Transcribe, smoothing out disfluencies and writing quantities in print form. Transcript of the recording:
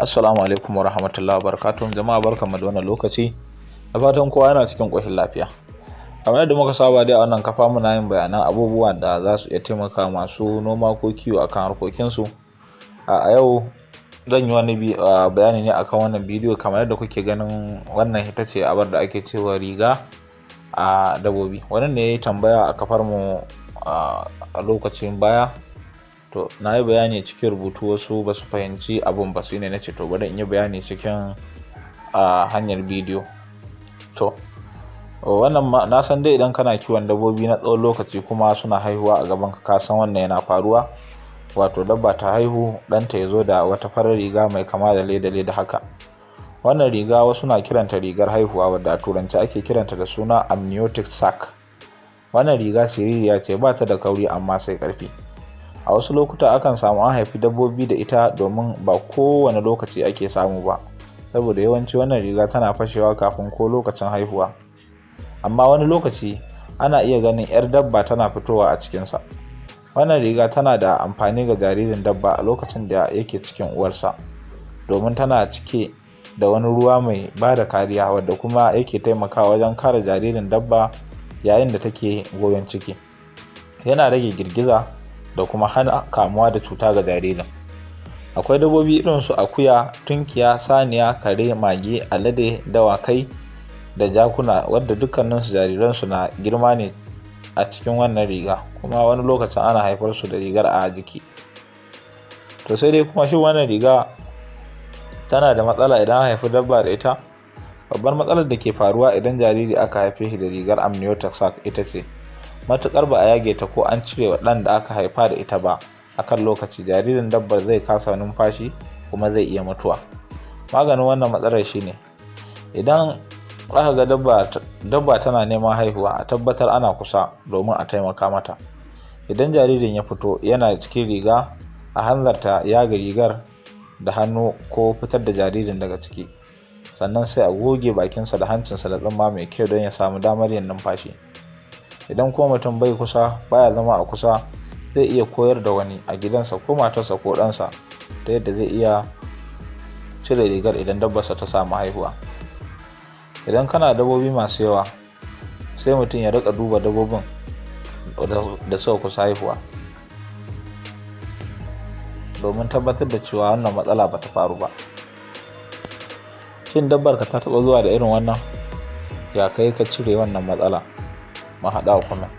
Assalamu alaikum wa rahmatullahi wa barakatuh. Jama'a, barkanmu da wannan lokaci. Da fatan kowa yana cikin ƙoshin lafiya. Kamar yadda muka saba dai, a wannan kafa muna yin bayanan abubuwan da za su iya taimaka masu noma ko kiwo akan harkokinsu. A yau zan yi wani bayani ne akan wannan bidiyo. Kamar yadda kuke ganin, wannan ita ce abar da ake cewa riga a dabbobi. Wani ne ya yi tambaya a kafar mu a lokacin baya. To, na yi bayani cikin rubutu, wasu ba su fahimci abun ba, su ne na ce to bari in yi bayani cikin hanyar bidiyo. To, wannan na san dai idan kana kiwon dabbobi na tsawon lokaci kuma suna haihuwa a gaban ka, ka san wannan yana faruwa, wato dabba ta haihu, ɗanta ya zo da wata farar riga mai kama da leda leda haka. Wannan riga wasu na kiranta rigar haihuwa, wadda a turanci ake kiranta da suna amniotic sac. Wannan riga siririya ce, ba ta da kauri amma sai ƙarfi. A wasu lokuta akan samu an haifi dabbobi da ita, domin ba kowane lokaci ake samu ba, saboda yawanci wannan riga tana fashewa kafin ko lokacin haihuwa. Amma wani lokaci ana iya ganin 'yar dabba tana fitowa a cikinsa. Wannan riga tana da amfani ga jaririn dabba a lokacin da yake cikin uwarsa, domin tana cike da wani ruwa mai ba da kariya, wadda kuma yake taimakawa wajen kare jaririn dabba yayin da take goyon ciki. Yana rage girgiza da kuma hana kamuwa da cuta ga jaririn. Akwai dabbobi irin su akuya, tunkiya, saniya, kare, mage, alade, dawakai da jakuna, wadda dukkaninsu jariransu na girma ne a cikin wannan riga, kuma wani lokacin ana haifar su da rigar a jiki. To, sai dai kuma shi wannan riga tana da matsala idan an haifi dabba da ita. Babbar matsalar da ke faruwa idan jariri aka haife shi da rigar amniotic sac ita ce, matukar ba a yage ta ko an cire wa ɗan da aka haifa da ita ba a kan lokaci, jaririn dabbar zai kasa numfashi kuma zai iya mutuwa. Maganin wannan matsalar shine, idan aka ga dabba tana neman haihuwa, a tabbatar ana kusa domin a taimaka mata. Idan jaririn ya fito yana cikin riga, a hanzarta yaga rigar da hannu ko fitar da jaririn daga ciki. Sannan sai a goge bakinsa da hancinsa da tsumma mai kyau don ya samu damar yin numfashi. Idan kuma mutum bai kusa, baya zama a kusa, zai iya koyar da wani a gidansa, ko matarsa ko ɗansa, ta yadda zai iya cire rigar idan dabbarsa ta samu haihuwa. Idan kana dabbobi masu yawa, sai mutum ya rika duba dabbobin da suka kusa haihuwa domin tabbatar da cewa wannan matsala ba ta faru ba. Shin dabbar ka ta taɓa zuwa da irin wannan? Ya kai ka cire wannan matsala? Mu haɗu a comment.